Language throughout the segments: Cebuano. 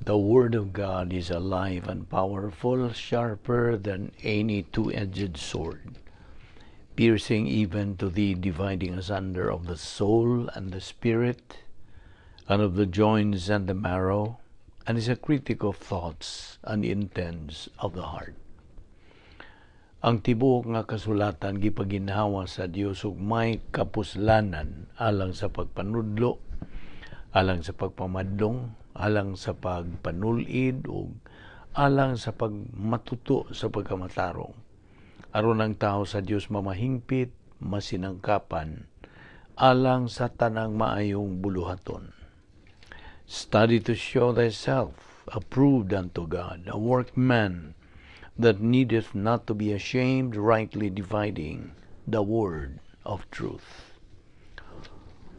The Word of God is alive and powerful, sharper than any two-edged sword, piercing even to the dividing asunder of the soul and the spirit, and of the joints and the marrow, and is a critic of thoughts and intents of the heart. Ang tibuok nga kasulatan gipaginhawa sa Dios ug may kapuslanan alang sa pagpanudlo, alang sa pagpamadlong, alang sa pagpanulid ug alang sa pagmatuto sa pagkamatarong, aron ang tao sa Dios mamahingpit, masinangkapan alang sa tanang maayong buluhaton. Study to show thyself approved unto God, a workman that needeth not to be ashamed, rightly dividing the word of truth.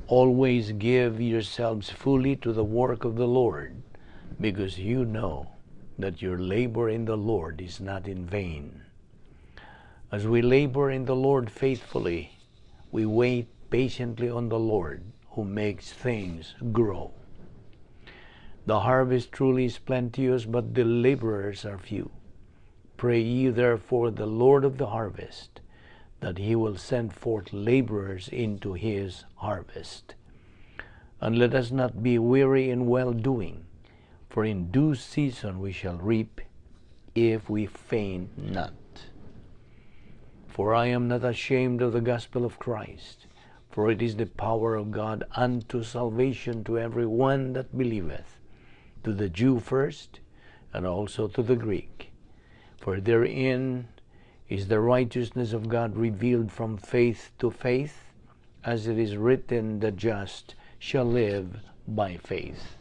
Always give yourselves fully to the work of the Lord, because you know that your labor in the Lord is not in vain. As we labor in the Lord faithfully, we wait patiently on the Lord who makes things grow. The harvest truly is plenteous, but the laborers are few. Pray ye therefore the Lord of the harvest that he will send forth laborers into his harvest. And let us not be weary in well doing, for in due season we shall reap if we faint not. For I am not ashamed of the gospel of Christ, for it is the power of God unto salvation to every one that believeth, to the Jew first, and also to the Greek. For therein is the righteousness of God revealed from faith to faith, as it is written, "The just shall live by faith."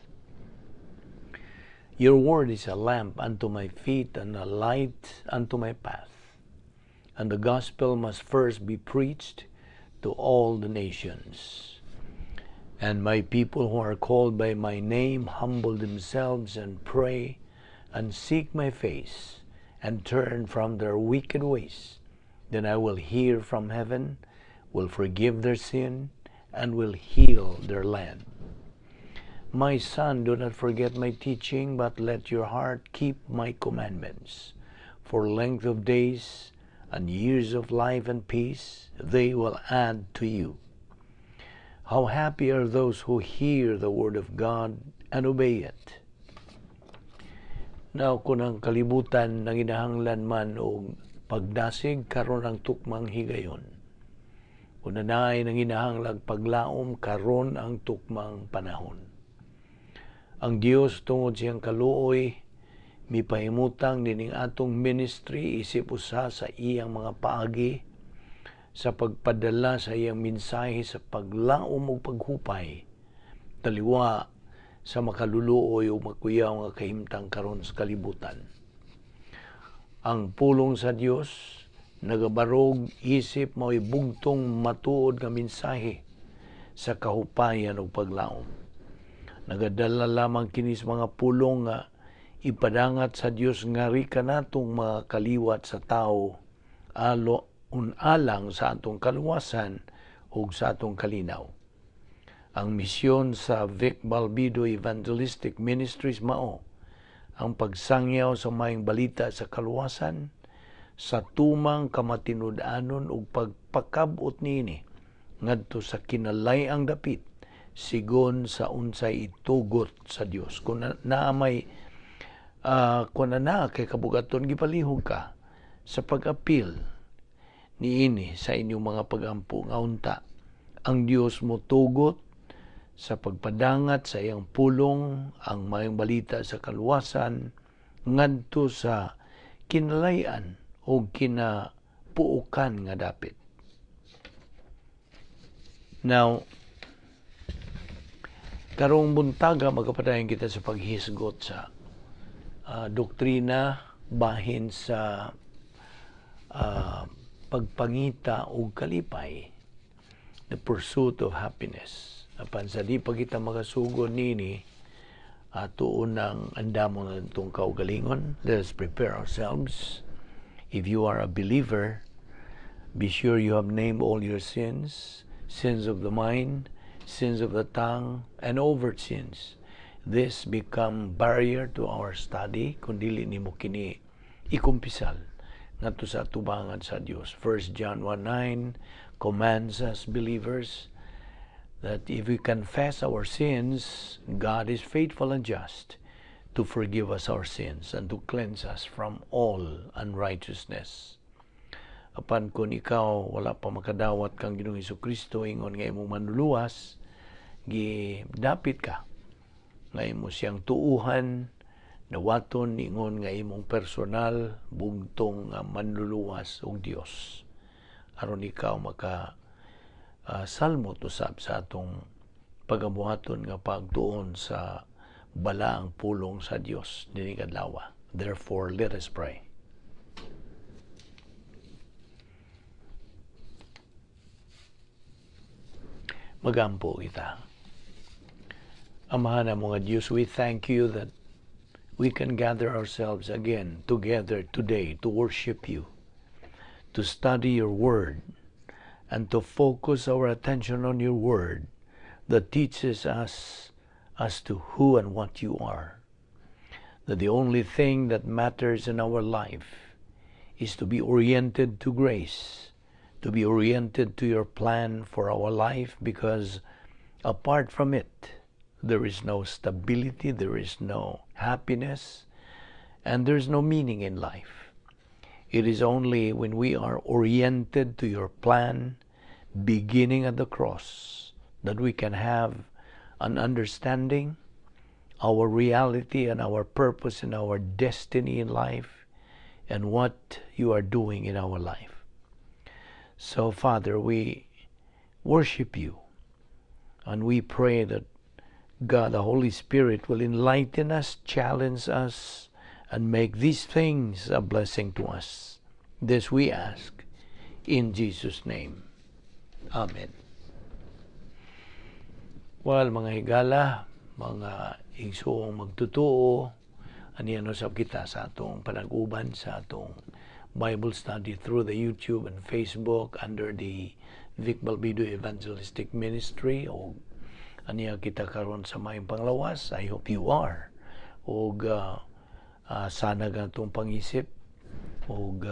Your word is a lamp unto my feet and a light unto my path. And the gospel must first be preached to all the nations. And my people who are called by my name humble themselves and pray and seek my face and turn from their wicked ways, then I will hear from heaven, will forgive their sin, and will heal their land. My son, do not forget my teaching, but let your heart keep my commandments. For length of days and years of life and peace, they will add to you. How happy are those who hear the word of God and obey it. Now, kung ang kalibutan nanginahanglan man og pagdasig, karon ang tukmang higayon. Kung naay nanginahanglag paglaom, karon ang tukmang panahon. Ang Dios, tungod siyang kaluoy, mipahimutang nining atong ministry isip usa sa iyang mga paagi sa pagpadala sa iyang mensahe sa paglaom ug paghupay taliwa sa makaluluoy o makuyaw nga kahimtang karon sa kalibutan. Ang pulong sa Dios nagabarog isip mao'y bugtong matuod nga mensahe sa kahupayan ug paglaom. Nagadala lamang kini sa mga pulong nga ipadangat sa Dios ngari kanatong mga kaliwat sa tao alo un alang sa atong kaluwasan ug sa atong kalinaw. Ang misyon sa Vic Balbido Evangelistic Ministries mao ang pagsangyaw sa maayong balita sa kaluwasan sa tumang kamatinud-anon ug pagpakab-ot niini ngadto sa kinalay-ang dapit sigon sa unsay itugot sa Dios. Kung na, naa may kung na naa kay kabugaton, gipalihog ka sa pag-apil niini sa inyong mga pagampo nga unta ang Dios mo tugot sa pagpadangat sa iyang pulong, ang maayong balita sa kaluwasan, ngadto sa kinalayan o kinapuokan nga dapit. Now, karong buntaga magkapadayon kita sa paghisgot sa doktrina bahin sa pagpangita og kalipay, the pursuit of happiness. Apan sa di pa kita makasugod nini, atuon ng andamon na itong kaugalingon. Let us prepare ourselves. If you are a believer, be sure you have named all your sins, sins of the mind, sins of the tongue, and overt sins. This become barrier to our study kung dili nimo kini ikumpisal ngadto sa atubangan sa Dios. 1 John 1:9 commands us believers that if we confess our sins, God is faithful and just to forgive us our sins and to cleanse us from all unrighteousness. Apan kung ikaw wala pa makadawat kang Ginoong Kristo ingon nga imong manluluwas, gidapit ka nga imo siyang tuuhan, dawaton ingon nga imong personal bugtong nga manluluwas og Dios aron ikaw maka salmot usab sa atong pagabuhaton nga pagtuon sa balaang pulong sa Dios dinhi adlaw. Therefore, let us pray. Magampo kita. Amahan mga Diyos, we thank you that we can gather ourselves again together today to worship you, to study your word, and to focus our attention on your word that teaches us as to who and what you are. That the only thing that matters in our life is to be oriented to grace, to be oriented to your plan for our life, because apart from it, there is no stability, there is no happiness, and there is no meaning in life. It is only when we are oriented to your plan, beginning at the cross, that we can have an understanding, our reality and our purpose and our destiny in life, and what you are doing in our life. So, Father, we worship you, and we pray that God, the Holy Spirit, will enlighten us, challenge us, and make these things a blessing to us. This we ask in Jesus' name. Amen. Well, mga higala, mga igsuong magtutuo, aniya usab kita sa atong panag-uban sa atong Bible study through the YouTube and Facebook under the Vic Balbido Evangelistic Ministry. O aniya kita karon sa maayong panglawas. I hope you are. Og sana atong pangisip og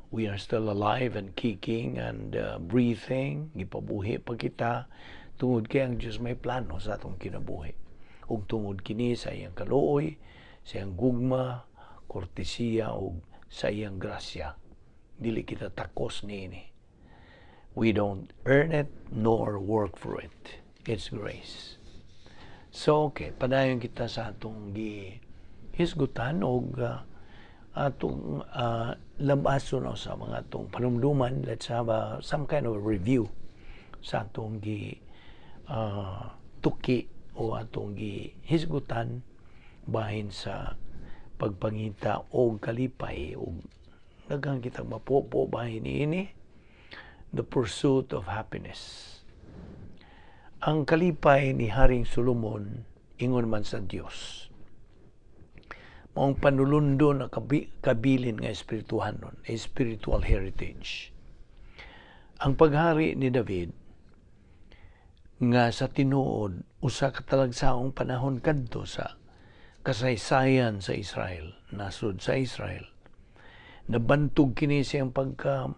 we are still alive and kicking and breathing. Gipabuhi pa kita tungod kay ang Dios may plano sa atong kinabuhi. Ug tungod kini sa iyang kaluoy, sa iyang gugma, kortesiya ug sa iyang grasya. Dili kita takos niini. We don't earn it nor work for it. It's grace. So okay, padayon kita sa atong gihisgutan og atong labason sa mga atong panumduman. Let's have some kind of a review sa atong gi tuki o atong gihisgutan bahin sa pagpangita og kalipay, og daghang kitang mapopo bahin niini, the pursuit of happiness. Ang kalipay ni Haring Solomon ingon man sa Dios, maong panulundo na kabilin nga espirituhanon, spiritual heritage. Ang paghari ni David nga sa tinuod usa ka talagsaong panahon kadto sa kasaysayan sa Israel, nasod sa Israel, nabantog kini siyang pagka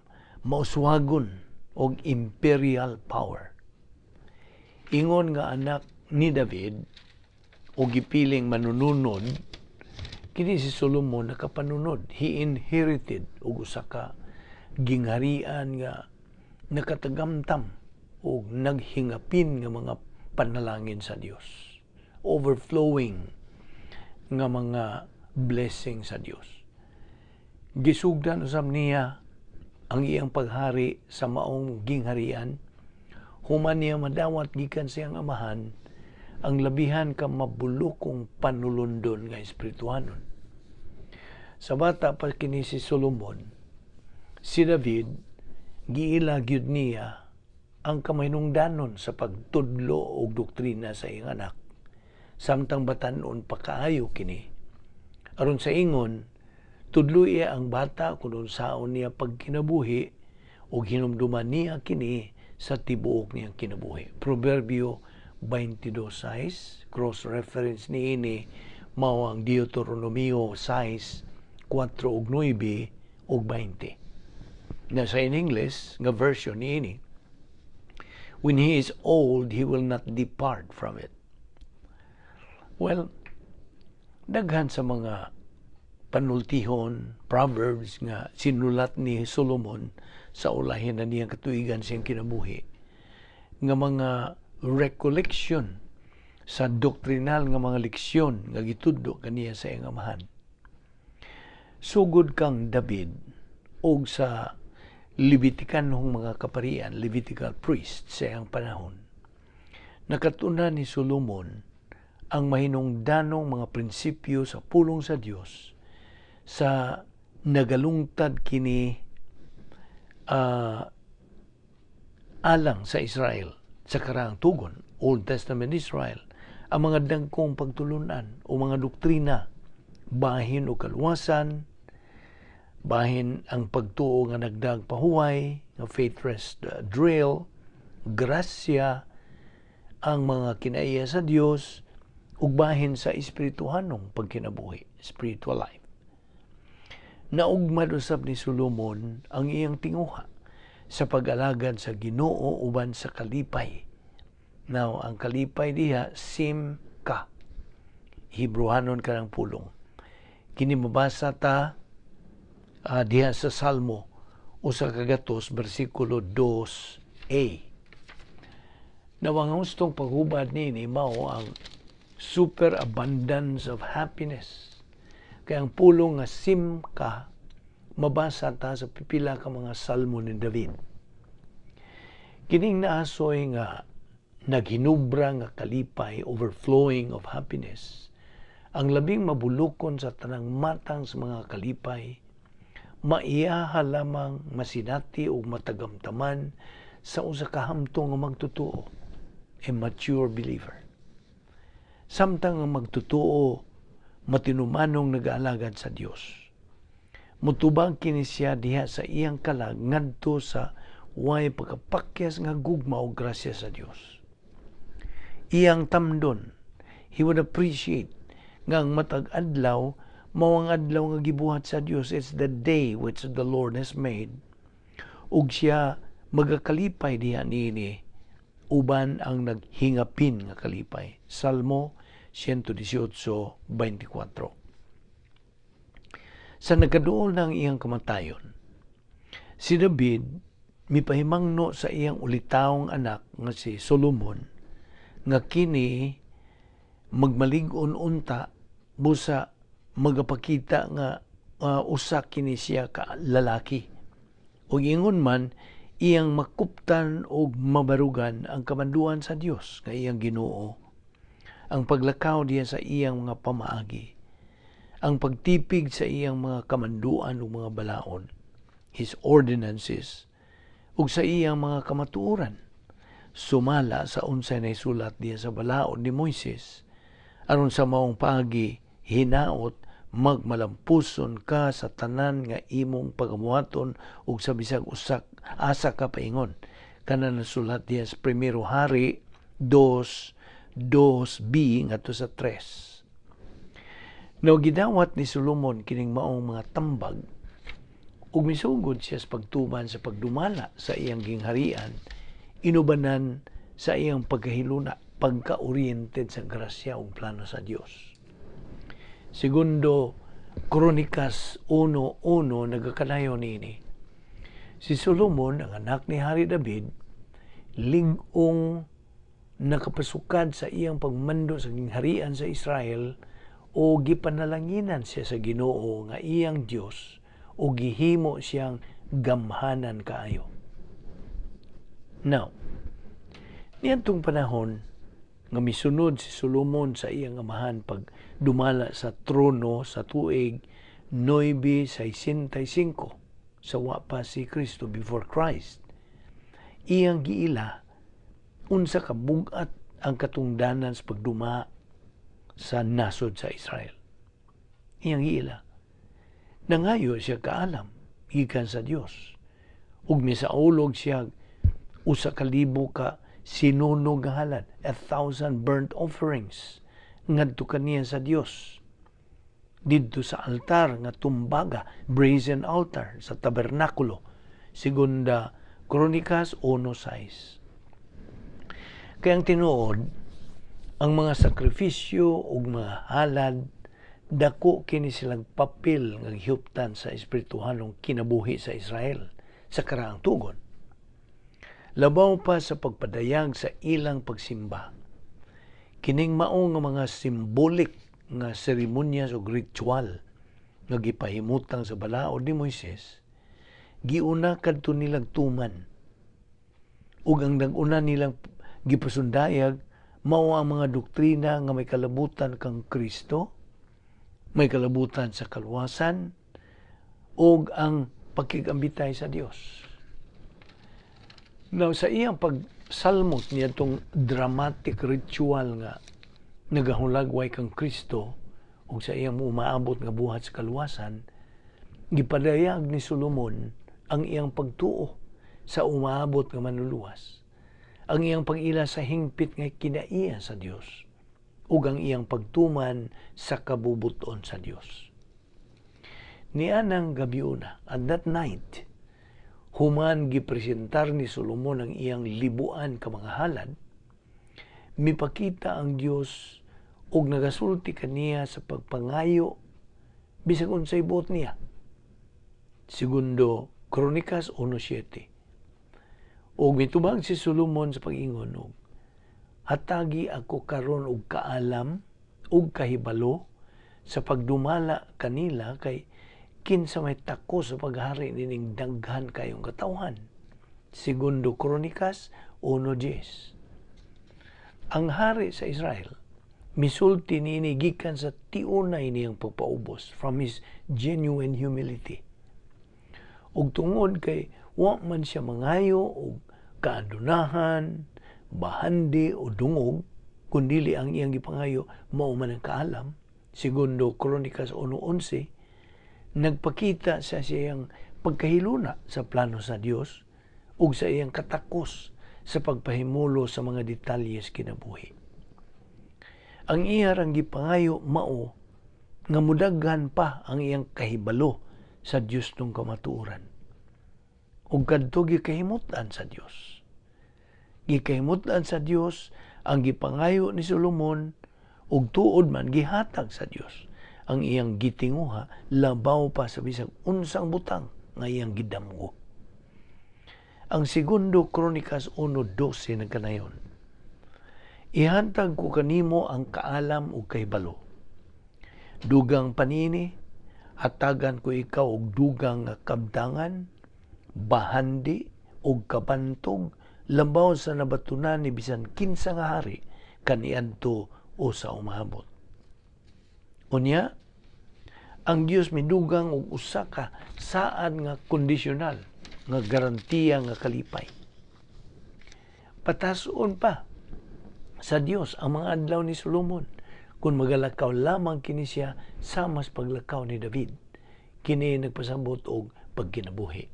mauswagon og imperial power. Ingon nga anak ni David o gipiling manununod, kini si Solomon nakapanunod. He inherited og usa ka gingharian nga nakatagamtam og naghingapin nga mga panalangin sa Dios, overflowing nga mga blessing sa Dios. Gisugdan usab niya ang iyang paghari sa maong gingharian. Human niya madawat gikan sa iyang amahan ang labihan ka mabulukong panulundon nga espirituhanon. Sa bata pa kini si Solomon, si David giila gyud niya ang kamahinungdanon sa pagtudlo og doktrina sa iyang anak, samtang batan-on pa kaayo kini. Aron sa ingon, tudlo iya ang bata kung unsaon niya pagkinabuhi ug hinumduman niya kini sa tibuok niyang kinabuhi. Proverbio 22:6. Cross-reference niini mao ang Deuteronomio 6, 4 ug 9 ug 20. Na sa in English nga version niini, "When he is old, he will not depart from it." Well, daghan sa mga panultihon, proverbs nga sinulat ni Solomon sa ulahin na niyang katuigan siyang kinabuhi, nga mga recollection sa doktrinal nga mga leksyon nga gitudlo kaniya sa iyang amahan. Sugod kang David og sa Levitikanhong mga kaparian, Levitical priests sa iyang panahon, nakatunan ni Solomon ang mahinungdanong mga prinsipyo sa pulong sa Dios sa nagalungtad kini alang sa Israel sa karaang tugon, Old Testament Israel, ang mga dagkong pagtulunan o mga doktrina bahin o kaluwasan, bahin ang pagtuo nga nagdag pahuway, nga faith rest drill, grasya, ang mga kinaiya sa Dios, ug bahin sa espirituhanong pagkinabuhi, spiritual life. Naugmad usab ni Solomon ang iyang tinguha sa pag-alagad sa Ginoo uban sa kalipay. Now, ang kalipay diha, sim ka. Hebrewanon ka ng pulong. Kini mabasa ta diha sa Salmo 100 bersikulo 2a. Now, ang hustong paghubad nini mao ang superabundance of happiness. Kaya ang pulong nga simka mabasa ta sa pipila ka mga salmo ni David. Kining naasoy nga naghinubra nga kalipay, overflowing of happiness, ang labing mabulukon sa tanang matang sa mga kalipay, maiyaha lamang masinati o matagamtaman sa usa ka hamtong nga magtotoo, a mature believer. Samtang ang magtotoo matinumanong nag-aalagad sa Dios, mutubag kini siya diha sa iyang kalag ngadto sa way pagkapakyas nga gugma o grasya sa Dios. Iyang tamdon, he would appreciate nga ang matag adlaw mao ang adlaw nga gibuhat sa Dios. It's the day which the Lord has made. Ug siya magakalipay diha niini uban ang naghingapin nga kalipay. Salmo 118:24. Sa nagkaduol ng iyang kamatayon, si David mipahimangno sa iyang ulitawong anak nga si Solomon nga kini magmalig-on unta busa magapakita nga usa kini siya ka lalaki. Ug ingon man iyang makuptan og mabarugan ang kamanduan sa Dios nga iyang Ginoo, ang paglakaw diya sa iyang mga pamaagi, ang pagtipig sa iyang mga kamanduan ug mga balaod, his ordinances, ug sa iyang mga kamatuoran, sumala sa unsay naisulat diya sa balaod ni Moises, aron sa maong paagi hinaot magmalampuson ka sa tanan nga imong pagamuhaton ug sa bisag usak asa ka paingon. Kana nasulat diya sa Primero Hari 2, 2b ngadto sa 3. Now, gidawat ni Solomon kining maong mga tambag ug misugod siya sa pagtuman sa pagdumala sa iyang gingharian, inubanan sa iyang pagkahiluna, pagka-oriented sa grasya ug plano sa Dios. Segundo Kronikas 1:1 nagakanayon niini. Si Solomon, ang anak ni Hari David, lig-ong nakapasukad sa iyang pagmando sa gingharian sa Israel o gipanalanginan siya sa Ginoo nga iyang Dios o gihimo siyang gamhanan kaayo. Now, niadtong panahon nga misunod si Solomon sa iyang amahan pag dumala sa trono sa tuig 965 sa wa pa si Kristo, before Christ, iyang giila unsa ka bug-at ang katungdanan sa pagduma sa nasod sa Israel. Iyang giila. Nangayo siya kaalam gikan sa Dios. Ug misaulog siya 1,000 ka sinunog nga halad, 1,000 burnt offerings ngadto kaniya sa Dios didto sa altar nga tumbaga, brazen altar sa tabernakulo. Segunda Kronikas 1:6. Kaya ang tinuod, ang mga sakripisyo ug mga halad, dako kini silang papel nga gihuptan sa espirituhanong kinabuhi sa Israel sa karaang tugon. Labaw pa sa pagpadayag sa ilang pagsimba, kining mao nga mga symbolic nga seremonyas ug ritual nga gipahimutang sa balaod ni Moises, giuna kadto nilang tuman. Ug ang nag-una nilang gipasundayag mao ang mga doktrina nga may kalabutan kang Kristo, may kalabutan sa kaluwasan, ug ang pakigambitay sa Dios. Now, sa iyang pagsalmot niya itong dramatic ritual nga nagahulagway kang Kristo ug sa iyang umaabot nga buhat sa kaluwasan, gipadayag ni Solomon ang iyang pagtuo sa umaabot nga manluluwas, ang iyang pag-ila sa hingpit nga kinaiya sa Dios, ug ang iyang pagtuman sa kabubuton sa Dios. Nianang gabiuna, at that night, human gipresentar ni Solomon ang iyang libuan ka mga halad, mipakita ang Dios ug nagasulti kaniya sa pagpangayo bisag unsay buot niya. Segundo Kronikas 1:7. Ug mitubag si Solomon sa pag-ingon og, "Hatagi ako karon og kaalam ug kahibalo sa pagdumala kanila, kay kinsa may tako sa paghari nining daghan kayong katawhan." Segundo Kronikas 1:10. Ang hari sa Israel misulti niini gikan sa tiunay niyang pagpaubos, from his genuine humility. Ug tungod kay wa man siya mangayo og kaadunahan, bahandi o dungog, kundili ang iyang gipangayo mao man ang kaalam. Segundo Kronikas 1:11, nagpakita sa siyang pagkahiluna sa plano sa Dios ug sa iyang katakos sa pagpahimulo sa mga detalye sa kinabuhi. Ang iya rang gipangayo mao nga mudaghan pa ang iyang kahibalo sa Dios nung kamatuoran. Ug kadto gikahimut-an sa Dios. Gikahimut-an sa Dios ang gipangayo ni Solomon, ug tuod man gihatag sa Dios ang iyang gitinguha labaw pa sa bisag unsang butang nga iyang gidamgo. Ang Segundo Kronikas 1:12 nagkanayon, "Ihantag ko kanimo ang kaalam ug kahibalo. Dugang panini, hatagan ko ikaw og dugang nga kabtangan, bahandi ug kabantog labaw sa nabatunan ni bisan kinsa nga hari kaniadto o sa umabot." Unya, ang Dios midugang og usa ka saad nga kondisyonal nga garantiya nga kalipay. Patason pa sa Dios ang mga adlaw ni Solomon kung magalakaw lamang kini siya sa mas paglakaw ni David. Kini nagpasabot og pagkinabuhi.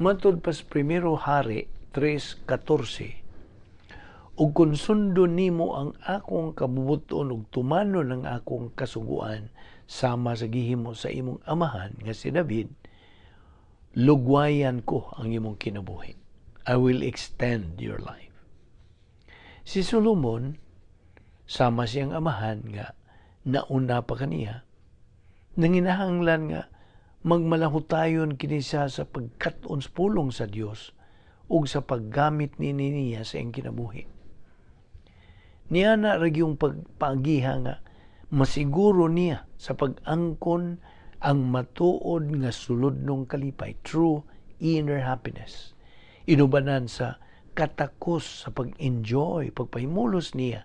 Matod pas Primero Hari 3:14, "Ug kung sundon nimo ang akong kabubuton ug tumanon ang akong kasuguan sama sa gihimo sa imong amahan nga si David, lugwayan ko ang imong kinabuhi. I will extend your life." Si Solomon, sama siyang amahan nga nauna pa kaniya, nanginahanglan nga magmalahutayon kini siya sa pagkat-on sa pulong sa Dios ug sa paggamit niini niya sa iyang kinabuhi. Niya na ra yung pagpaagiha nga masiguro niya sa pag-angkon ang matuod nga sulodnong kalipay, true inner happiness, inubanan sa katakos sa pag-enjoy, pagpahimulos niya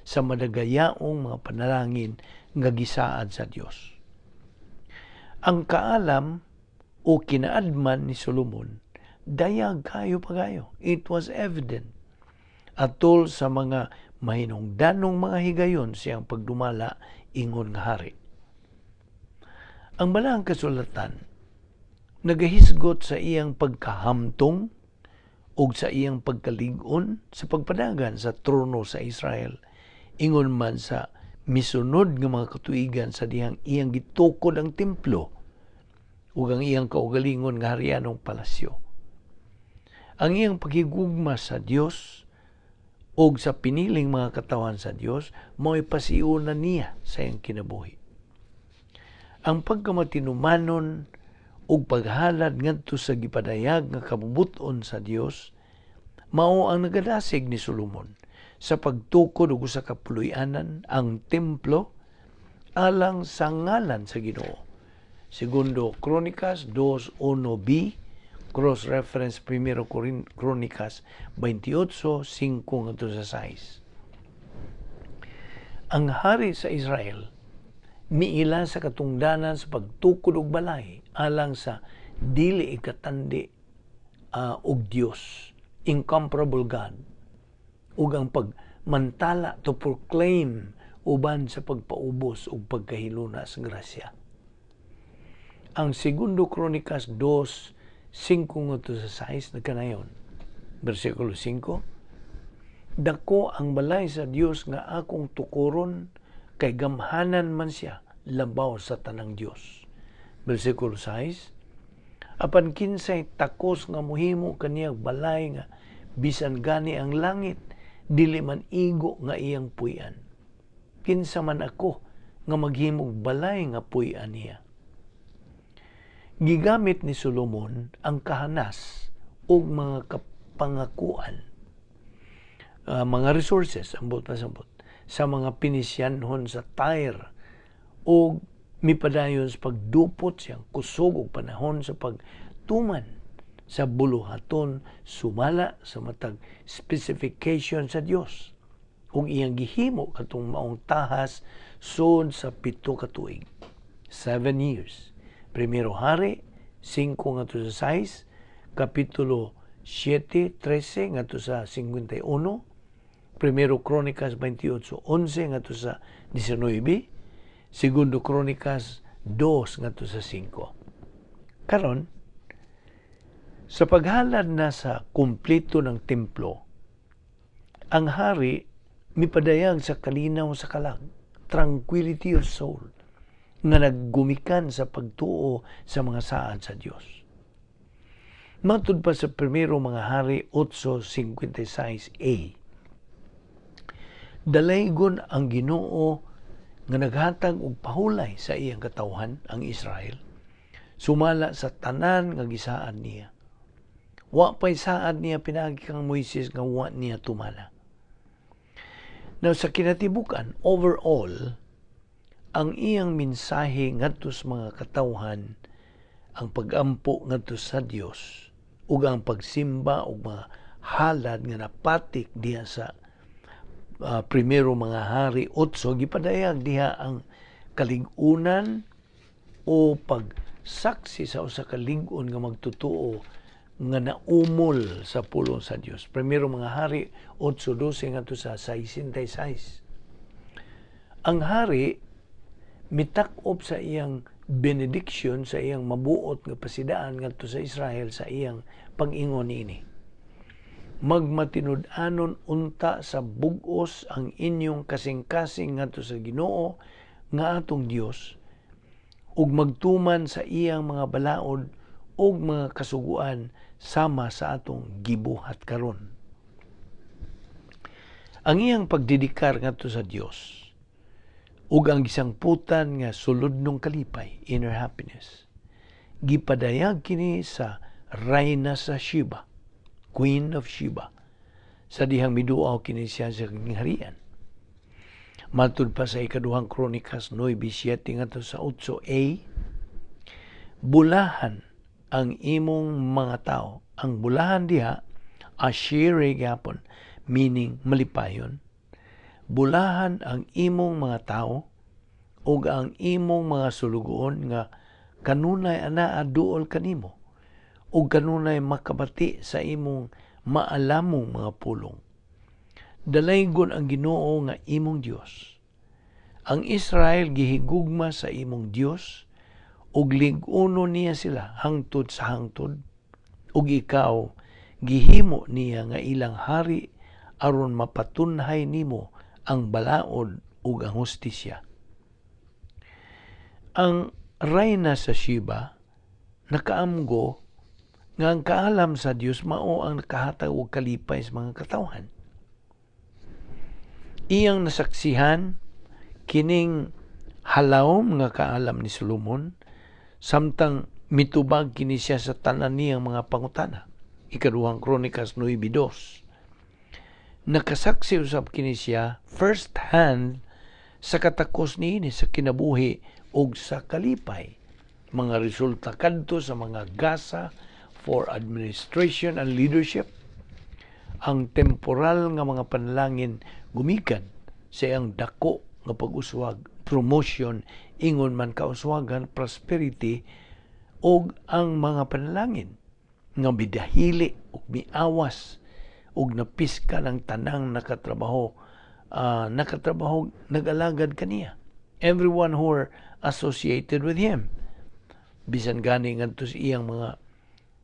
sa madagayaong mga panalangin nga gisaad sa Dios. Ang kaalam o kinaadman ni Solomon, dayag kayo pagayo. It was evident. Atol sa mga mahinungdanong mga higayon siyang pagdumala ingon nga hari. Ang Balaang Kasulatan nagahisgot sa iyang pagkahamtong ug sa iyang pagkalig-on sa pagpadagan sa trono sa Israel, ingon man sa misunod nga mga katuigan sa dihang iyang gitukod ang templo ug ang iyang kaugalingon nga harianong palasyo. Ang iyang paghigugma sa Dios ug sa piniling mga katawan sa Dios mao'y pasiuna niya sa iyang kinabuhi. Ang pagkamatinumanon ug paghalad ngadto sa gipadayag nga kabubut-on sa Dios mao ang nagadasig ni Solomon sa pagtukod og usa ka puloy-anan, ang templo, alang sa ngalan sa Ginoo. Segundo Crónicas 2:1b, cross-reference Primero Crónicas 28:5 ngadto sa 6. Ang hari sa Israel miila sa katungdanan sa pagtukod og balay alang sa dili ikatandi og Dios, incomparable God, ug ang pagmantala, to proclaim, uban sa pagpaubos ug pagkahiluna sa grasya. Ang Segundo Crónicas 2:5 ngadto sa 6 nagkanayon. Bersikulo 5: "Dako ang balay sa Dios nga akong tukuron kay gamhanan man siya labaw sa tanang Dios." Bersikulo 6: "Apan kinsay takos nga mohimo kaniyang balay nga bisan gani ang langit dili man igo nga iyang puy-an? Kinsa man ako nga maghimog balay nga puy-an niya?" Gigamit ni Solomon ang kahanas ug mga kapangakuan, mga resources, ambot pasambot, sa mga Pinisyanhon sa Tyre ug mipadayon sa pagdupot siyang kusog og panahon sa pagtuman sa buluhaton sumala sa matag specification sa Dios, ug iyang gihimo katong maong tahas sud sa 7 ka tuig, 7 years. Primero Hari 5 ngadto sa 6, Kapitulo 7:13 ngadto sa 51, Primero Crónicas 28:11 ngadto sa 19, Segundo Crónicas 2 ngadto sa 5. Karon, sa paghalad na sa kumpleto ng templo, ang hari mipadayag sa kalinaw sa kalag, tranquility of soul, nga naggumikan sa pagtuo sa mga saad sa Dios. Matud pa sa Primero mga Hari 8:56a, dalaygon ang Ginoo nga naghatag og pahulay sa iyang katawhan, ang Israel, sumala sa tanan nga gisaad niya. Wa pay saad niya pinaagi kang Moises nga wa niya tumana. Now, sa kinatibukan, overall, ang iyang mensahe ngadto sa mga katawhan, ang pagampo ngadto sa Dios ug ang pagsimba og mga halad nga napatik diha sa Primero mga Hari 8, gipadayag diha ang kalig-unan o pagsaksi sa usa ka lig-on nga magtutuo nga naumol sa pulong sa Dios. Primero mga Hari 8:12 ngadto sa 66. Ang hari mitak-op sa iyang benediction, sa iyang mabuot nga pasidaan ngadto sa Israel sa iyang pag-ingon niini: "Magmatinud-anon unta sa bug-os ang inyong kasing-kasing ngadto sa Ginoo nga atong Dios ug magtuman sa iyang mga balaod ug mga kasuguan sama sa atong gibuhat karon." Ang iyang pagdedikar ngadto sa Dios ug ang gisangputan nga sulodnong kalipay, inner happiness, gipadayag kini sa rayna sa Sheba, Queen of Sheba, sa dihang miduaw kini siya sa gingharian. Matud pa sa Ikaduhang Kronikas 9:7 ngadto sa 8a, "Bulahan ang imong mga tao." Ang bulahan diha, ashire gyapon, meaning malipayon. "Bulahan ang imong mga tao ug ang imong mga sulugoon nga kanunay anaa duol kanimo ug kanunay makabati sa imong maalamong mga pulong. Dalaygon ang Ginoo nga imong Dios. Ang Israel gihigugma sa imong Dios ug lig-uno niya sila hangtod sa hangtod, ug ikaw Gihimo niya nga ilang hari aron mapatunhay nimo ang balaod ug ang hustisya. Ang rayna sa Sheba nakaamgo nga ang kaalam sa Dios mao ang nakahatag og kalipay sa mga katawhan. Iyang nasaksihan kining halawom nga kaalam ni Solomon samtang mitubag kini siya sa tanan niyang mga pangutana. Ikaduhang Kronikas 9:2. Nakasaksi usab kini siya first hand sa katakos niini sa kinabuhi ug sa kalipay. Mga resulta kadto sa mga gasa for administration and leadership, ang temporal nga mga panalangin gumikan sa iyang dako nga pag-uswag, promotion, ingon man kauswagan, prosperity, ug ang mga panalangin nga bidahili ug miawas ug napiska ng tanang nakatrabaho nag-alagad kaniya, everyone who are associated with him, bisan gani ngadto sa iyang mga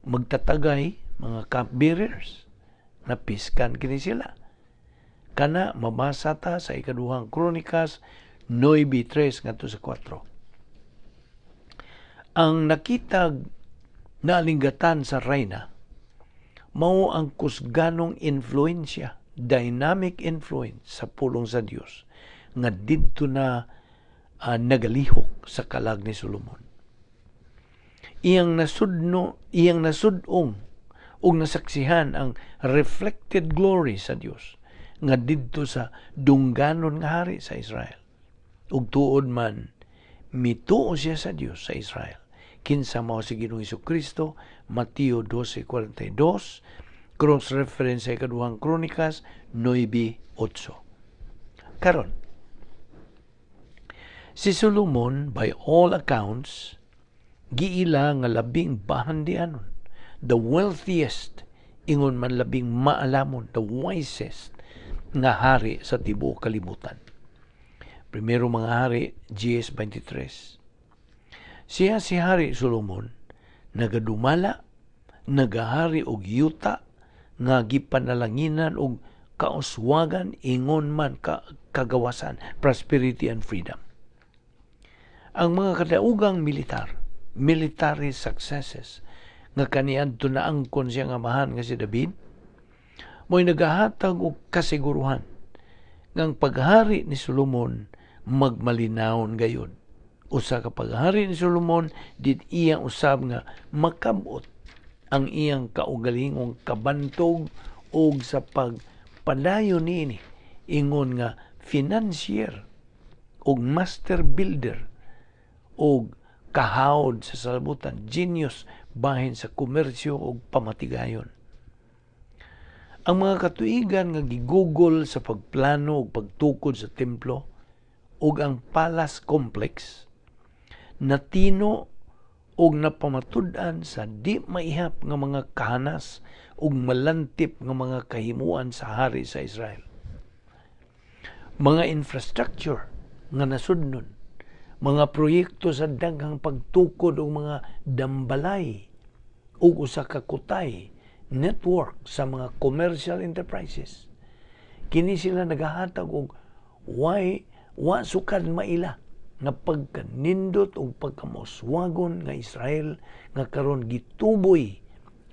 magtatagay, mga cupbearers, napiskan kini sila. Kana mabasa ta sa Ikaduhang Kronikas 9:3 ngadto sa 4. Ang nakitag naalinggatan sa rayna mao ang kusganong influensya, dynamic influence sa pulong sa Dios nga didto na nagalihok sa kalag ni Solomon. Iyang nasudno, iyang nasudong ug nasaksihan ang reflected glory sa Dios nga didto sa dungganon nga hari sa Israel. Ug tuod man, mituo siya sa Dios sa Israel, kinsa mao si Ginoong Kristo, Mateo 12:42, cross reference sa Ikaduhang Kronikas 9:8. Karon, si Solomon, by all accounts, giila nga labing bahandianon, the wealthiest, ingon man labing maalamon, the wisest nga hari sa tibuok kalibutan. Primero Mga Hari 10:23. Siya, si Hari Solomon, nagadumala, nagahari og yuta nga gipanalanginan og kauswagan, ingon man ka kagawasan, prosperity and freedom. Ang mga kadaugang militar, military successes nga kaniadto naangkon siya nga amahan nga si David, mo'y nagahatag og kasiguruhan nga ang paghari ni Solomon magmalinawon gayud. Usa ka paghari ni Solomon dit iya usab nga makabot ang iyang kaugalingong kabantog og sa pagpadayon niini ingon nga financier og master builder og kahawod sa salabutan, genius bahin sa komersyo ug pamatigayon. Ang mga katuigan nga gigugol sa pagplano ug pagtukod sa templo ug ang palace complex natino og napamatud-an sa di maihap nga mga kahanas ug malantip nga mga kahimuan sa hari sa Israel. Mga infrastructure nga nasudnon, mga proyekto sa daghang pagtukod og mga dambalay ug usa ka kutay network sa mga commercial enterprises. Kini sila nagahatag og why wa sukad maila nga pagkanindot ug pagkamauswagon nga Israel nga karon gituboy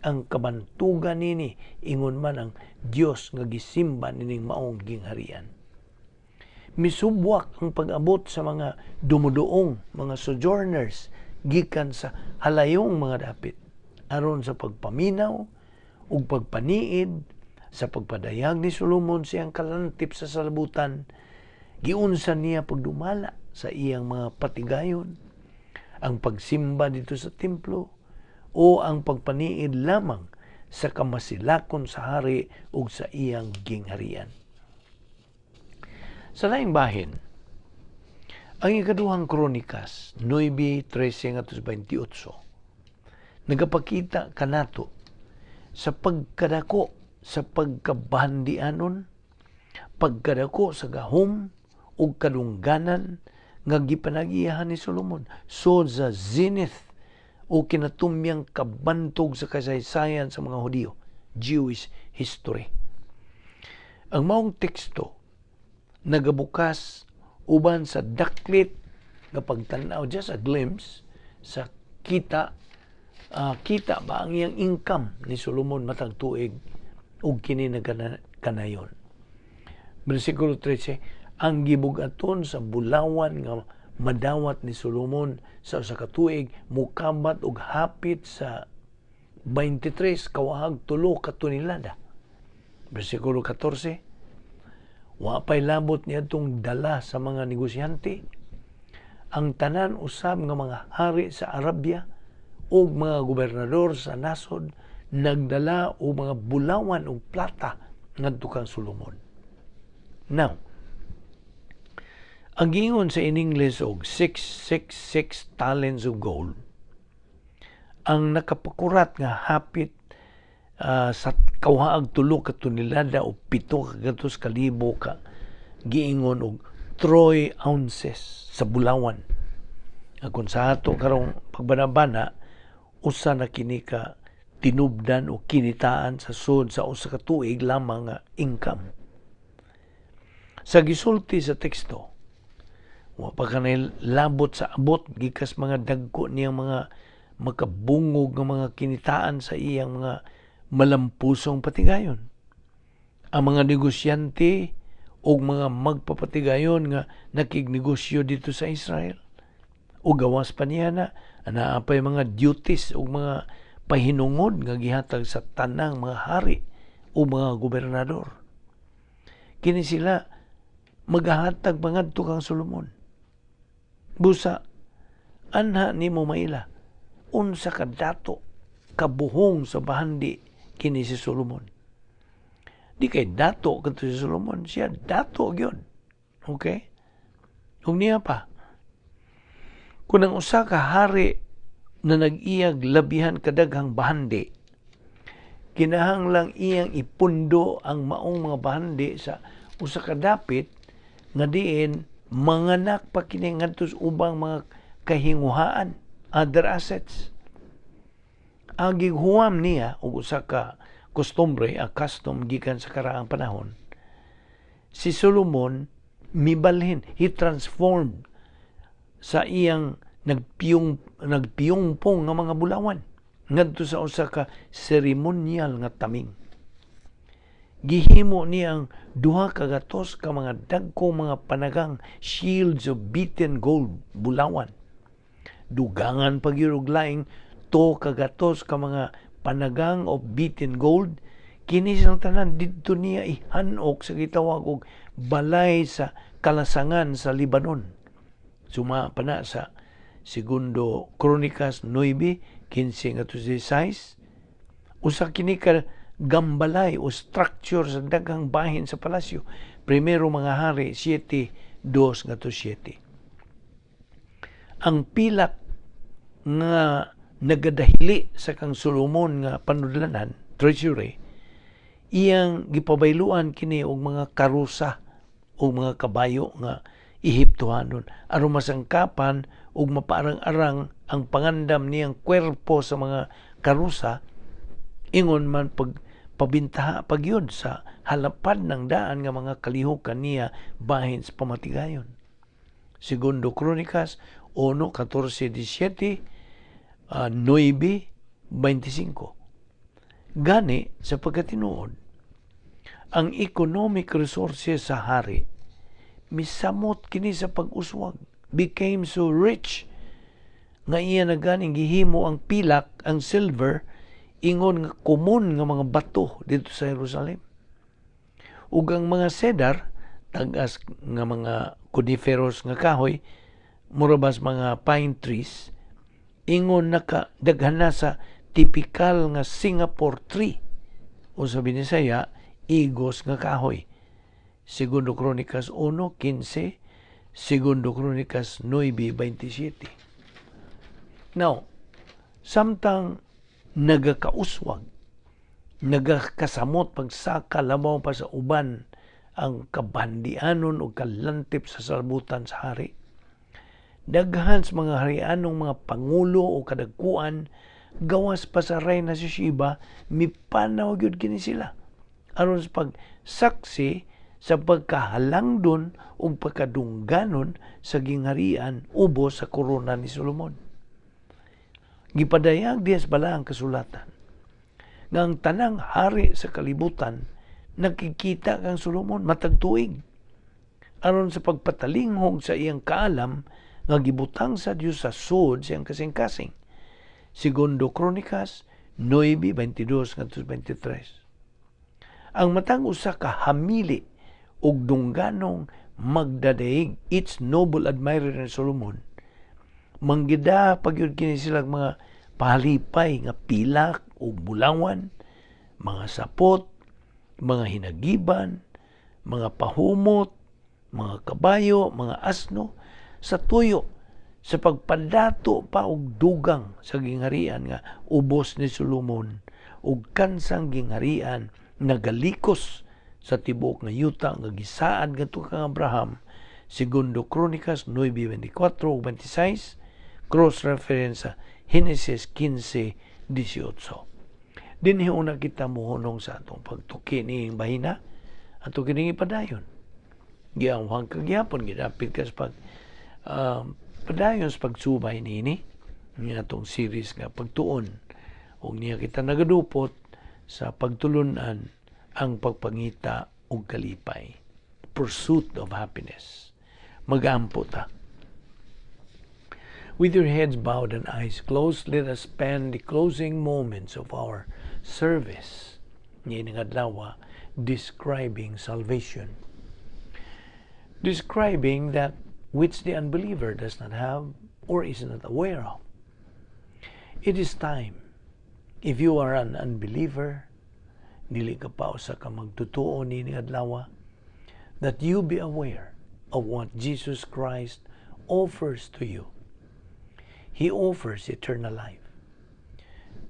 ang kabantugan nini, ingon man ang Dios nga gisimba nining maong gingharian. Misubwak ang pag-abot sa mga dumuduong, mga sojourners gikan sa halayong mga dapit aron sa pagpaminaw ug pagpaniid sa pagpadayag ni Solomon siyang kalantip sa salabutan. Giunsa niya pagdumala sa iyang mga patigayon, ang pagsimba dito sa templo o ang pagpaniid lamang sa kamasilakon sa hari ug sa iyang gingharian. Sa laing bahin, ang Ikaduhang Kronikas 9:13 ngadto 28 nagapakita kanato sa pagkadako sa pagkabahandianon, pagkadako sa gahom ug kadungganan nga gipanagiyahan ni Solomon. So sa zenith o kinatumyang kabantog sa kasaysayan sa mga Hudiyo, Jewish history. Ang maong teksto nagabukas uban sa daklit nga pagtan-aw, just a glimpse sa kita kita ba ang iyang income ni Solomon matag tuig ug kini nagkanayon. Bersikulo 13, ang gibug-aton sa bulawan nga madawat ni Solomon sa usa ka tuig mukabat og hapit sa 23,3 ka tonelada. Bersikulo 14, wa pay labot niadtong dala sa mga negosyante. Ang tanan usab nga mga hari sa Arabia ug mga gobernador sa nasod nagdala og mga bulawan ug plata ngadto kang Solomon. Now, ang giingon sa in English og 666 talents of gold, ang nakapakurat nga hapit sa 2,3 ka tonelada o 700,000 ka giingon og troy ounces sa bulawan. Kung sa ato karong pagbanabana, usa na kini ka tinubdan o kinitaan sa sud sa usa ka tuig lamang nga income. Sa gisulti sa teksto, wa pa kanay labot sa abot gikas mga dagko niyang mga makabungog nga mga kinitaan sa iyang mga malampusong patigayon. Ang mga negosyante o mga magpapatigayon nga nakignegosyo dito sa Israel. O gawas pa niya na anaa pay mga duties o mga pahinungod nga gihatag sa tanang mga hari o mga gobernador. Kini sila maghahatag pangadto kang Solomon. Busa, anha nimo maila, unsa ka dato kabuhong sa bahandi kini si Solomon. Di kay dato kadto si Solomon, siya dato gyud. Okay? Ug niya pa, kung ang usa ka hari na nag-iyag labihan kadaghang bahandi, kinahanglang iyang ipundo ang maong mga bahandi sa usa ka dapit nga diin manganak pa kini ngadto sa ubang mga kahinguhaan, other assets. Ang gighuam niya og usa ka kostumbre, a custom gikan sa karaang panahon, si Solomon mibalhin, he transformed sa iyang nagpiyongpong nga mga bulawan ngadto sa usa ka seremonyal nga taming. Gihimo niya ang 200 ka mga dagko mga panagang, shields of beaten gold, bulawan. Dugangan pa gyud og laing 200 ka mga panagang of beaten gold. Kini silang tanan didto niya ihanok sa gitawag og balay sa kalasangan sa Lebanon. Suma pa na sa Segundo Crónicas 9:15 ngadto 16. Usa kini ka gambalay o structure sa daghang bahin sa palasyo. Primero mga Hari 7:2 ngadto 7. Ang pilak nga nagadahili sa kang Solomon nga panudlanan, treasury, iyang gipabayluan kini og mga karusa o mga kabayo nga Ehiptohanon aron masangkapan ug mapaarang-arang ang pangandam niyang kwerpo sa mga karusa, ingon man pag pabintaha pagyud sa halapad ng daan nga mga kalihukan niya bahin sa pamatigayon. Segundo Crónicas 1:14, 17, 9:25. Gani sa pagkatinuod, ang economic resources sa hari misamot kini sa pag-uswag, became so rich nga iya na ganing gihimo ang pilak, ang silver, ingon nga komon nga mga bato dito sa Jerusalem. Ug ang mga cedar, tag-as nga mga coniferous nga kahoy, murabas mga pine trees, ingon naka daghan na sa tipikal nga Singapore tree o sa Binisaya, igos nga kahoy. Segundo Crónicas 1:15, Segundo Crónicas 9:27. Now, samtang nagakauswag, nagakasamot pagsaka labaw pa sa uban ang kabandianon o kalantip sa salbutan sa hari, daghan sa mga harianong mga pangulo o kadagkuan Gawas pa sa reyna sa Sheba, mipanaw gyud kini sila aron sa pagsaksi sa pagkahalangdon ug pagkadungganon sa gingharian ubos sa korona ni Solomon. Gipadayag diha sa Balaang Kasulatan nga ang tanang hari sa kalibutan nakikita kang Solomon matag tuig aron sa pagpatalinghog sa iyang kaalam nga gibutang sa Dios sa sud sa iyang kasing-kasing. Segundo Kronikas 9:22 ngadto 23. Ang matang usa ka hamili ug dungganong magdadaig, each noble admirer ni Solomon, manggida pagyud kini sila mga palipay nga pilak ug bulawan, mga sapot, mga hinagiban, mga pahumot, mga kabayo, mga asno, sa tuyo sa pagpadato pa og dugang sa gingharian nga ubos ni Solomon ug kansang gingharian nagalikos sa tibuok nga yuta nga gisaad ngadto kang Abraham. Segundo Kronikas 9:24 ug 26, cross reference sa Genesis 15:18. Dinhi una kita mohunong sa atong pagtuki niing bahina, ato kining ipadayon. Giawhag ka gyapon, gidapit ka sa pag padayon sa pagsubay niini nga atong series nga pagtuon, ug niya kita nagadupot sa pagtulunan ang pagpangita og kalipay, pursuit of happiness. Magampo ta. With your heads bowed and eyes closed, let us spend the closing moments of our service ngayong adlaw describing salvation. Describing that which the unbeliever does not have or is not aware of. It is time, if you are an unbeliever, dili ka pa usa ka magtutuo nining adlaw, that you be aware of what Jesus Christ offers to you. He offers eternal life.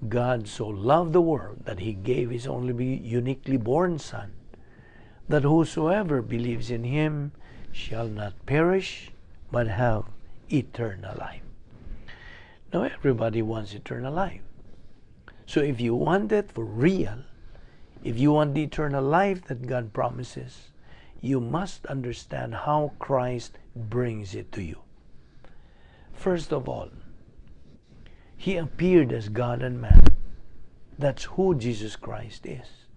God so loved the world that He gave His only uniquely born Son, that whosoever believes in Him shall not perish, but have eternal life. Now, everybody wants eternal life. So if you want it for real, if you want the eternal life that God promises, you must understand how Christ brings it to you. First of all, He appeared as God and man. That's who Jesus Christ is.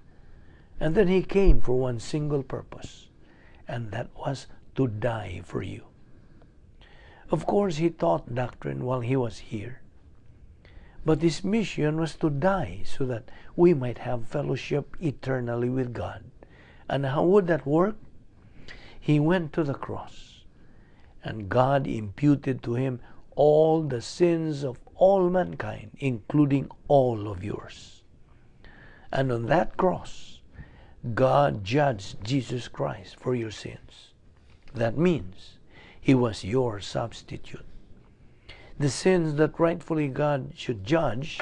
And then He came for one single purpose, and that was to die for you. Of course, He taught doctrine while He was here. But His mission was to die so that we might have fellowship eternally with God. And how would that work? He went to the cross, and God imputed to Him all the sins of all mankind, including all of yours. And on that cross, God judged Jesus Christ for your sins. That means He was your substitute. The sins that rightfully God should judge,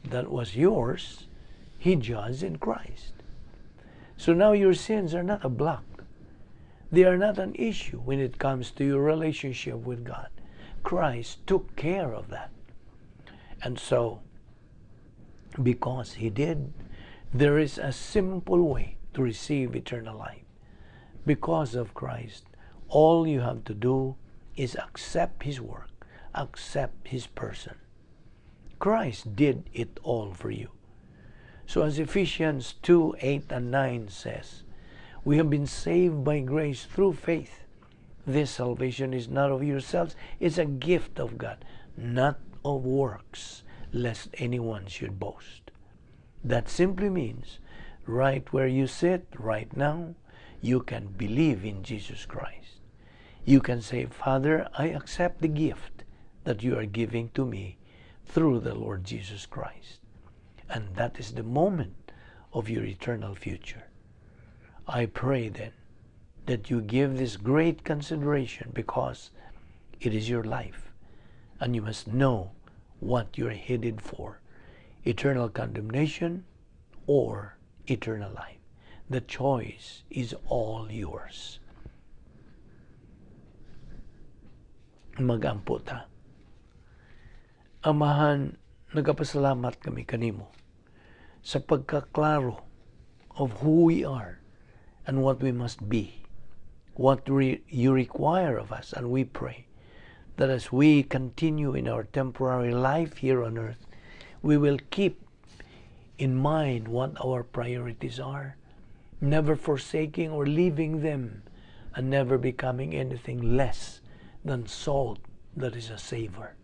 that was yours, He judged in Christ. So now your sins are not a block. They are not an issue when it comes to your relationship with God. Christ took care of that. And so, because He did, there is a simple way to receive eternal life. Because of Christ, all you have to do is accept His work, accept His person. Christ did it all for you. So as Ephesians 2:8 and 9 says, "We have been saved by grace through faith. This salvation is not of yourselves, it's a gift of God, not of works, lest anyone should boast." That simply means right where you sit right now, you can believe in Jesus Christ. You can say, "Father, I accept the gift that you are giving to me through the Lord Jesus Christ." And that is the moment of your eternal future. I pray then that you give this great consideration because it is your life and you must know what you're headed for: eternal condemnation or eternal life. The choice is all yours. Magampo ta. Amahan, Nagapasalamat kami kanimo sa pagkaklaro of who we are and what we must be, what you require of us, and we pray that as we continue in our temporary life here on earth, we will keep in mind what our priorities are, never forsaking or leaving them, and never becoming anything less than salt that is a savor.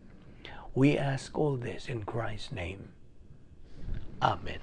We ask all this in Christ's name. Amen.